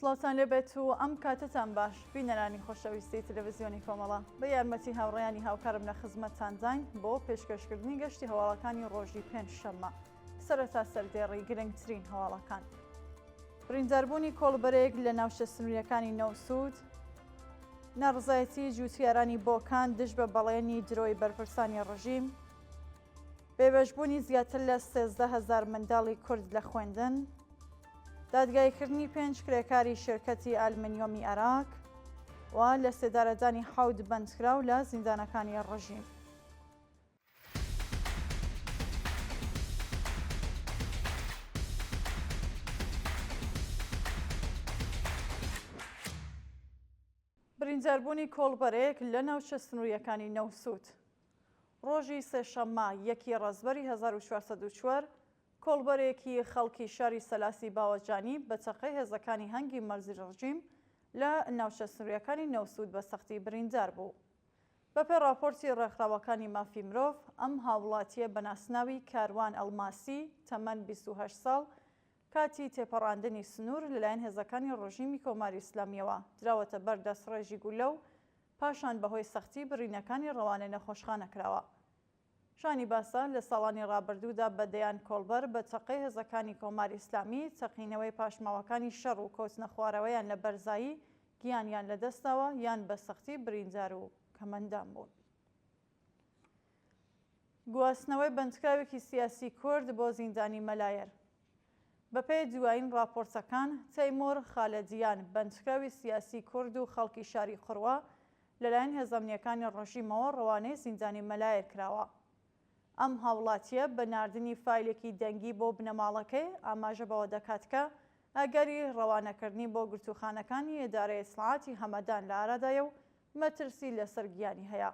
سڵاوتان لێبێت و ئەم کاتەتان باش بینەرانی خۆشەویستی تەلەڤزیۆنی کۆمەڵە بە یارمەتی هاوڕێیانی هاوکارم لە خزمەتتانداین بۆ پێشکەشکردنی گەشتی هەواڵەکانی ڕۆژی پێنجشەممە سەرەتا سەردێڕی گرنگترین هەواڵەکان. برینداربوونی کۆڵبەرێک لە ناوچە سنووریەکانی نەوسوود، ناڕزایەتی جووتیارانی بۆکان دژ بە بەڵێنی درۆی بەرپرسانی ڕژیم، بێبەشبوونی زیاتر لە 13 هەزار منداڵی کورد لە خوێندن، دادگاییکردنی پێنج کرێکاری شرکەتی ئالمنیۆمی ئەراک و لە سێدارەدانی حەوت بەندکراو لە زیندانەکانی ڕژیم. برینداربوونی کۆڵبەرێک لە ناوچە سنوورییەکانی نەوسوود. ڕۆژی سێشەممە یەکی ڕەزبەری 1404 کۆڵبەرێکی خەڵکی شاری سەلاسی باوەجانی بە چەقەی هێزەکانی هەنگی مەرزی ڕژیم لە ناوچە سنوورییەکانی نەوسوود بە سەختی بریندار بوو. بەپێی ڕاپۆرتی ڕێکخراوەکانی مافی مرۆڤ، ئەم هاووڵاتییە بە ناسناوی کاروان ئەڵماسی، تەمەن 28 ساڵ، کاتی تێپەڕاندنی سنوور لەلایەن هێزەکانی ڕژیمی کۆماری ئیسلامییەوە دراوەتە بەر دەستڕێژی گوللە و پاشان بەهۆی سەختی برینەکانی ڕەوانەی نەخۆشخانە کراوە. شانی باسە، لە ساڵانی ڕابردوودا بە دەیان کۆڵبەر بە چەقەی هێزەکانی کۆماری ئیسلامی، تەقینەوەی پاشماوەکانی شەڕ و کەوتنەخوارەوەیان لە بەرزایی گیانیان لەدەستداوە یان بە سەختی بریندار و کەمئەندام بوون. گواستنەوەی بەندکراوێکی سیاسی کورد بۆ زیندانی مەلایەر. بەپێی دوایین ڕاپۆرتەکان، تەیموور خالەدیان، بەندکراوی سیاسی کورد و خەڵکی شاری قوروە، لەلایەن هێزە ئەمنییەکانی ڕژیمەوە ڕەوانەی زیندانی مەلایەر کراوە. ئەم هاوڵاتییە بە ناردنی فایلێکی دەنگی بۆ بنەماڵەکەی ئاماژە بەوە دەکات کە ئەگەری ڕەوانەکردنی بۆ گرتووخانەکانی ئیدارەی ئیتڵاعاتی هەمەدان لە ئارادایە و مەترسی لەسەر گیانی هەیە.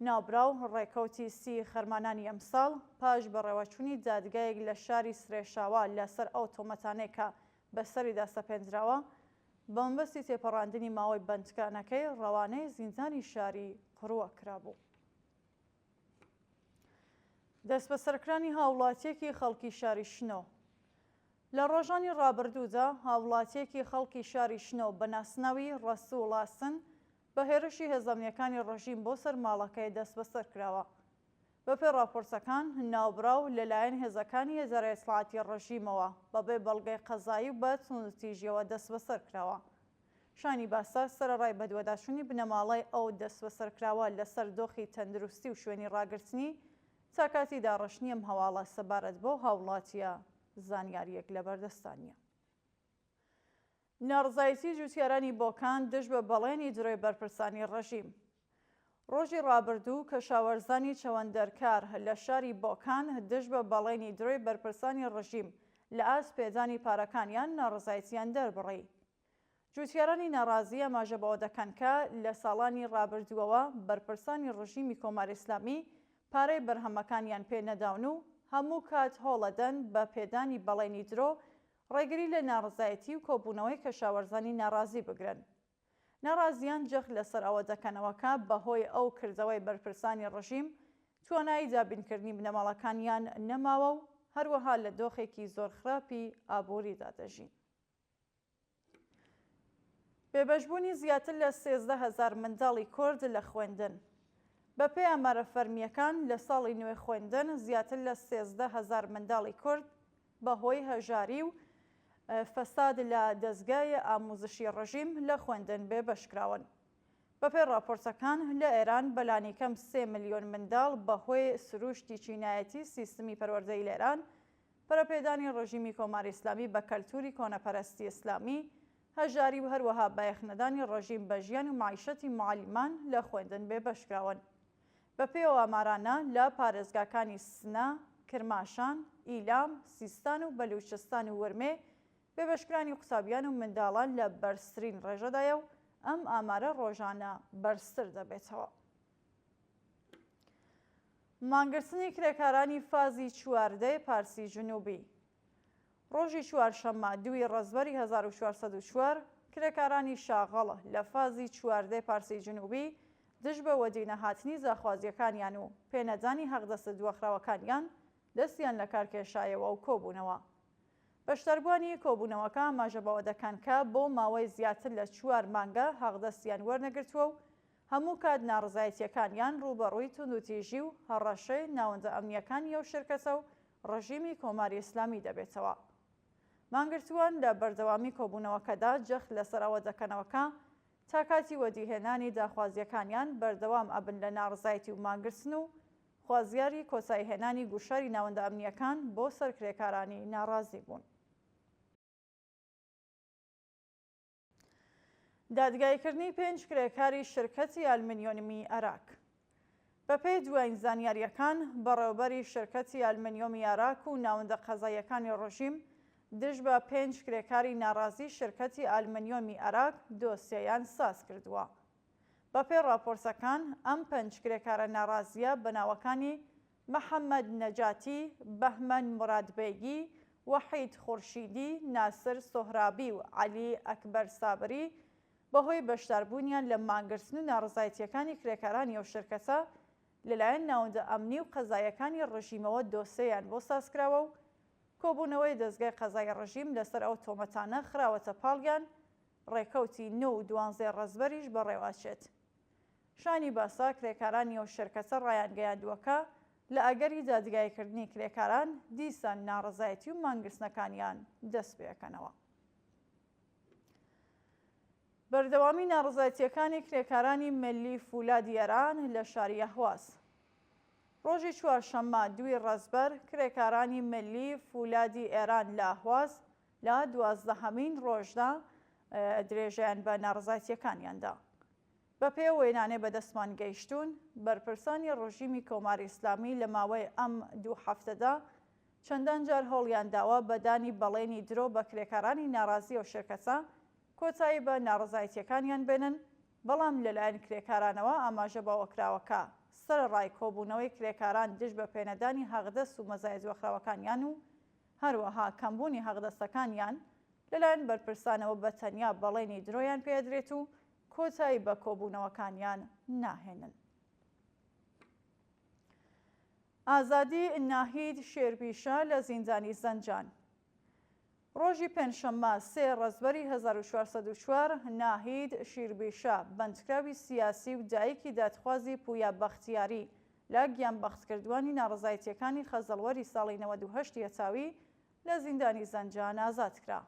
ناوبراو ڕێکەوتی سی خەرمانانی ئەمساڵ پاش بەڕێوەچوونی دادگایەک لە شاری سرێشاوا لەسەر ئەو تۆمەتانەی کە بەسەریدا سەپێندراوە، بە مەبەستی تێپەڕاندنی ماوەی بەندکرانەکەی ڕەوانەی زیندانی شاری قوروە کرابوو. دەستبەسەرکرانی هاوڵاتییەکی خەڵکی شاری شنۆ لە ڕۆژانی ڕابردوودا هاوڵاتییەکی خەڵکی شاری شنۆ بە ناسناوی ڕەسووڵ ئاسن بە هێرشی هێزە ئەمنییەکانی ڕژیم بۆ سەر ماڵەکەی دەستبەسەر کراوە. بەپێی ڕاپۆرتەکان، ناوبراو لەلایەن هێزەکانی ئیدارەی ئیتڵاعاتی ڕژیمەوە بەبێ بەڵگەی قەزایی و بە توندوتیژییەوە دەستبەسەر کراوە. شایانی باسە، سەرەڕای بەدواداچوونی بنەماڵەی ئەو دەستبەسەرکراوە لەسەر دۆخی تەندروستی و شوێنی ڕاگرتنی، تا کاتی داڕشتنی ئەم هەواڵە سەبارەت بەو هاووڵاتییە زانیارییەک لەبەردەستدا نییە. ناڕزایەتی جووتیارانی بۆکان دژ بە بەڵێنی درۆی بەرپرسانی ڕژیم. ڕۆژی ڕابردوو کەشاوەرزانی چەوەندەرکار لە شاری بۆکان دژ بە بەڵێنی درۆی بەرپرسانی ڕژیم لە ئاست پێدانی پارەکانیان ناڕزایەتیان دەربڕی. جووتیارانی ناڕازی ئاماژە بەوە دەکەن کە لە ساڵانی ڕابردووەوە بەرپرسانی ڕژیمی کۆماری ئیسلامی پارەی بەرهەمەکانیان پێ نەداون و هەموو کات هۆڵەدەن بە پێدانی بەڵێنی درۆ ڕێگری لە ناڕەزایەتی و کۆبوونەوەی کەشاوەرزانی ناڕازی بگرن. ناڕازیان جەخت لەسەر ئەوە دەکەنەوە کە بەهۆی ئەو کردەوەی بەرپرسانی ڕژیم توانایی دابینکردنی بنەماڵەکانیان نەماوە و هەروەها لە دۆخێکی زۆر خراپی ئابووریدا دەژین. بێبەشبوونی زیاتر لە 13 هەزار منداڵی کورد لە خوێندن. بەپێی ئامارە فەرمییەکان لە ساڵی نوێ خوێندن زیاتر لە 13 هەزار منداڵی کورد بەهۆی هەژاری و فەساد لە دەزگای ئاموزشی ڕژیم لە خوێندن بێبەش کراون. بەپێی ڕاپۆرتەکان لە ئێران بەلانیکەم سێ ملیۆن منداڵ بەهۆی سروشتی چینایەتی سیستمی پەروەردەیی لە ئێران، پەرەپێدانی ڕژیمی کۆماری ئیسلامی بە کەلتووری کۆنەپەرستی ئیسلامی، هەژاری و هەروەها بایەخنەدانی ڕژیم بە ژیان و مەعیشەتی موعەلیمان لە خوێندن بێبەش کراون. بەپێی ئەو ئامارانە لە پارێزگاکانی سنە، کرماشان، ئیلام، سیستان و بەلووچستان و ورمێ بێبەشکرانی قوتابیان و منداڵان لە بەرزترین ڕێژەدایە و ئەم ئامارە ڕۆژانە بەرزتر دەبێتەوە. مانگرتنی کرێکارانی فازی چواردەی پارسی جنوبی ڕۆژی چوارشەممە دووی ڕەزبەری 1404 کرێکارانی شاغڵ لە فازی چواردەی پارسی جنوبی دژ بە وەدینەهاتنی داخوازییەکانیان و پێنەدانی حەقدەستە دواخراوەکانیان دەستیان لەکارکێشایەوە و کۆبوونەوە. بەشداربووانی کۆبوونەوەکە ئاماژە بەوە دەکەن کە بۆ ماوەی زیاتر لە چوار مانگە حەقدەستیان وەرنەگرتووە و هەموو کات ناڕەزایەتییەکانیان ڕووبەڕووی توندوتیژی و هەڕەشەی ناوەندە ئەمنییەکانی ئەو شرکەتە و ڕژیمی کۆماری ئیسلامی دەبێتەوە. مانگرتووان لە بەردەوامی کۆبوونەوەکەدا جەخت لەسەر ئەوە دەکەنەوە کە تا کاتی وەدیهێنانی داخوازییەکانیان بەردەوام ئەبن لە ناڕەزایەتی و مانگرتن و خوازیاری کۆتاییهێنانی گوشاری ناوەندە ئەمنییەکان بۆ سەر کرێکارانی ناڕازی بوون. دادگاییکردنی پێنج کرێکاری شرکەتی ئەلمنیۆنمی ئەراک. بەپێی دوایین زانیارییەکان، بەڕێوەبەری شرکەتی ئەلمنیۆمی ئەراک و ناوەندە قەزاییەکانی ڕژیم دژ بە پێنج کرێکاری ناڕازی شرکەتی ئەلمنیۆمی ئەراک دۆسیەیان ساز کردووە. بەپێی ڕاپۆرتەکان، ئەم پەنج کرێکارە ناڕازییە بە ناوەکانی محەممەد نەجاتی، بەهمەن مورادبەیگی، وەحید خورشیدی، ناسر سۆهرابی و عەلی ئەکبەر سابری بەهۆی بەشداربوونیان لە مانگرتن و ناڕەزایەتییەکانی کرێکارانی ئەو شرکەتە لەلایەن ناوەندە ئەمنی و قەزاییەکانی ڕژیمەوە دۆسێیان بۆ سازکراوە و کۆبوونەوەی دەزگای قەزایی ڕژیم لەسەر ئەو تۆمەتانە خراوەتە پاڵیان ڕێکەوتی نۆ و دوانزەی ڕەزبەریش بەڕێوەئەچێت. شانی باسە، کرێکارانی ئەو شرکەتە ڕایانگەیاندووە کە لە ئەگەری دادگاییکردنی کرێکاران، دیسان ناڕەزایەتی و مانگرتنەکانیان دەستپێئەکەنەوە. بەردەوامی ناڕەزایەتییەکانی کرێکارانی ملی فولادی ئێران لە شاری ئەهواز. ڕۆژی چوارشەممە دووی ڕەزبەر، کرێکارانی ملی فولادی ئێران لە ئەهواز لە دوازدەهەمین ڕۆژدا درێژەیان بە ناڕەزایەتییەکانیان دا. بەپێی ئەو وێنانەی بەدەستمان گەیشتوون، بەرپرسانی ڕژیمی کۆماری ئیسلامی لە ماوەی ئەم دوو هەفتەدا چەندان جار هەوڵیان داوە بە دانی بەڵێنی درۆ بە کرێکارانی ناڕازی ئەو شرکەتە کۆتایی بە ناڕەزایەتییەکانیان بێنن، بەڵام لەلایەن کرێکارانەوە ئاماژە بەوە کراوە کە سەرەڕای کۆبوونەوەی کرێکاران دژ بە پێنەدانی حەقدەست و مەزایە دواخراوەکانیان و هەروەها کەمبوونی حەقدەستەکانیان لەلایەن بەرپرسانەوە بە تەنیا بەڵێنی درۆیان پێدرێت و کۆتایی بە کۆبوونەوەکانیان ناهێنن. ئازادی ناهید شێرپیشە لە زیندانی زەنجان. ڕۆژی پێنجشەممە سێ ڕەزبەری 1404 ناهید شیربیشە، بەندکراوی سیاسی و دایکی دادخوازی پویا بەختیاری لە گیانبەختکردووانی ناڕەزایەتییەکانی خەزەڵوەری ساڵی 98 هەتاوی لە زیندانی زەنجان ئازاد کرا.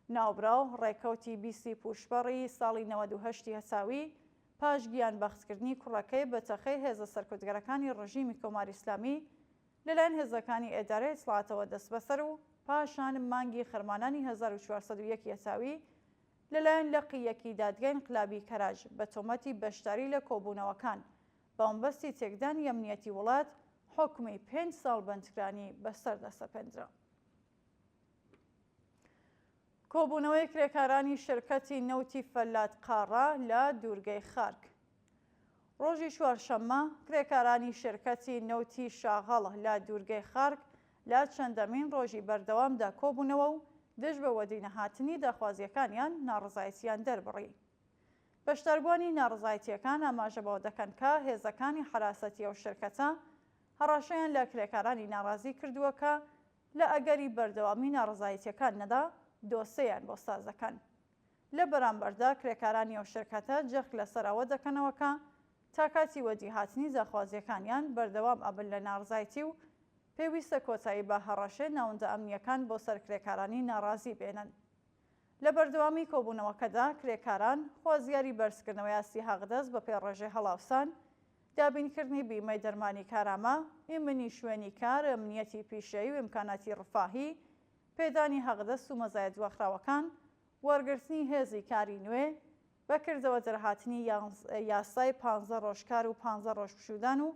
ناوبراو ڕێکەوتی بیستی پووشپەڕی ساڵی 98 ی هەتاوی پاش گیانبەختکردنی کوڕەکەی بە تەقەی هێزە سەرکوتگەرەکانی ڕژیمی کۆماری ئیسلامی لەلایەن هێزەکانی ئێدارەی ئیتڵاعاتەوە دەستبەسەر و پاشان مانگی خەرمانانی 1401 ی هەتاوی لەلایەن لقی یەکی دادگای ئینقلابی کەرەج بە تۆمەتی بەشداری لە کۆبوونەوەکان بەمەبەستی تێکدانی ئەمنیەتی وڵات حوکمی پێنج ساڵ بەندکرانی بەسەردا سەپێندرا. کۆبوونەوەی کرێکارانی شرکەتی نەوتی فەلات قاڕە لە دوورگەی خارک. ڕۆژی چوارشەممە کرێکارانی شرکەتی نەوتی شاغەڵ لە دوورگەی خارک لە چەندەمین ڕۆژی بەردەوامدا کۆبوونەوە و دژ بە وەدینەهاتنی داخوازییەکانیان ناڕەزایەتییان دەربڕی. بەشداربووانی ناڕەزایەتییەکان ئاماژە بەوە دەکەن کە هێزەکانی حەراسەتی ئەو شرکەتە هەڕەشەیان لە کرێکارانی ناڕازی کردووە کە لە ئەگەری بەردەوامی ناڕەزایەتییەکان نەدا دۆسێیان بۆ ساز دەکەن. لە بەرامبەردا کرێکارانی ئەو شرکەتە جەخت لەسەر ئەوە دەکەنەوە کە تا کاتی وەدیهاتنی داخوازییەکانیان بەردەوام ئەبن لە ناڕزایتی و پێویستە کۆتایی بە هەڕەشەی ناوەندە ئەمنییەکان بۆ سەر کرێکارانی ناڕازی بێنن. لە بەردەوامی کۆبوونەوەکەدا کرێکاران خوازیاری بەرزکردنەوەی ئاستی حەقدەست بەپێی ڕێژەی هەڵاوسان، دابینکردنی بیمەی دەرمانی کارامە، ئیمنی شوێنی کار، ئەمنیەتی پیشەیی و ئیمکاناتی ڕفاهی، پێدانی حەقدەست و مەزایە دواخراوەکان، وەرگرتنی هێزی کاری نوێ، بە کردەوە دەرهاتنی یاسای پانزە ڕۆژ کار و پانزە ڕۆژ پشوودان و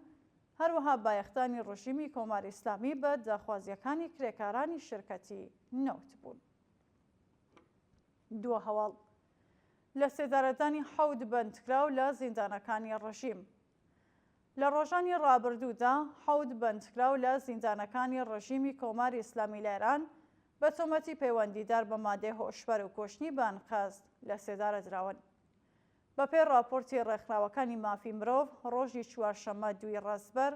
هەروەها بایەخدانی ڕژیمی کۆماری ئیسلامی بە داخوازییەکانی کرێکارانی شرکەتی نەوت بوون. دوا هەواڵ لە سێدارەدانی حەوت بەندکراو لە زیندانەکانی ڕژیم. لە ڕۆژانی ڕابردوودا حەوت بەندکراو لە زیندانەکانی ڕژیمی کۆماری ئیسلامی لە ئێران بە تۆمەتی پەیوەندیدار بە مادەی هۆشبەر و کوشتنی بە ئەنقەست لە سێدارە دراون. بەپێی ڕاپۆرتی ڕێکخراوەکانی مافی مرۆڤ، ڕۆژی چوارشەممە دووی ڕەزبەر،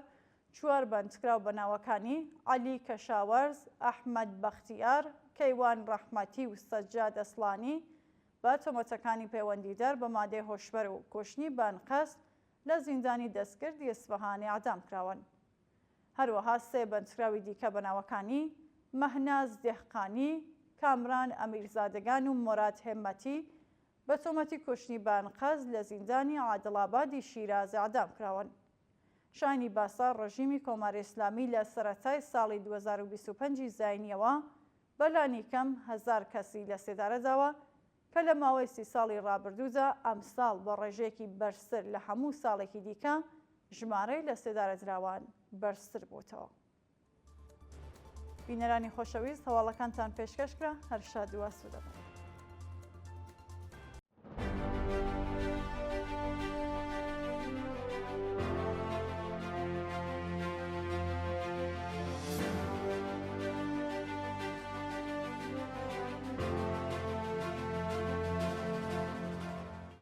چوار بەندکراو بە ناوەکانی، عەلی کەشاوەرز، ئەحمەد بەختیار، کەیوان ڕەحمەتی و سەجاد ئەسڵانی بە تۆمەتەکانی پەیوەندیدار بە مادەی هۆشبەر و کوشتنی بە ئەنقەست لە زیندانی دەستکردی ئیسفەهان ئێعدام کراون. هەروەها سێ بەندکراوی دیکە بە ناوەکانی، مەهناز دێهقانی، کامران ئەمیرزادەگان و مۆراد هێممەتی بە تۆمەتی کوشتنی بە ئەنقەست لە زیندانی عادڵئابادی شیراز ئێعدام کراون. شایانی باسە ڕژیمی کۆماری ئیسلامی لە سەرەتای ساڵی 2025 ی زاینییەوە بە لانیکەم هەزار کەسی لە سێدارە داوە کە لە ماوەی سی ساڵی ڕابردوودا ئەمساڵ بە ڕێژەیەکی بەرزتر لە هەموو ساڵێکی دیکە ژمارەی لە سێدارەدراوان بەرزتر بووتەوە. بینەرانی خۆشەویست هەواڵەکانتان پێشکەش کرا هەر شاد و ئاسوودە بن.